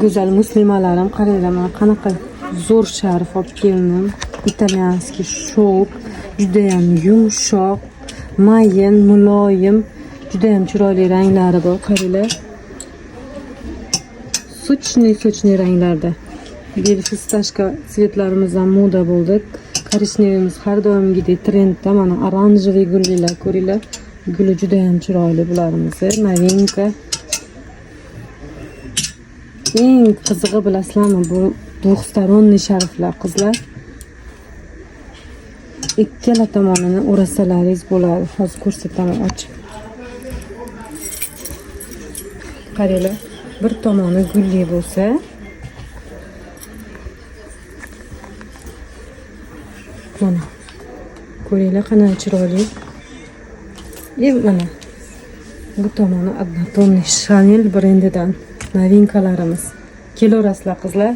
Go'zal muslimalarim, qaranglar, mana qanaqa zo'r sharf olib keldim. Итальянский шёлк, judayam yumshoq, mayin, muloyim, judayam chiroyli ranglari bor, qaranglar. Сочный, сочный ranglarda. Bel фисташка цвет larimizdan moda bo'ldi. Коричневый imiz har doimgidek trendda. Mana оранжевый gullilar, ko'ringlar. Guli judayam chiroyli bularimizni. Новинка. Eng qizig'i bilasizlarmi, bu двухсторонний sharflar, qizlar. Ikkala tomonini o'rasalaringiz bo'ladi. Hozir ko'rsataman ochib. Qaranglar, bir tomoni gulli bo'lsa, mana ko'ringlar qanaqa chiroyli. И mana bu tomoni однотонный Chanel brendidan новинка larimiz. Kelaverasizlar, qizlar.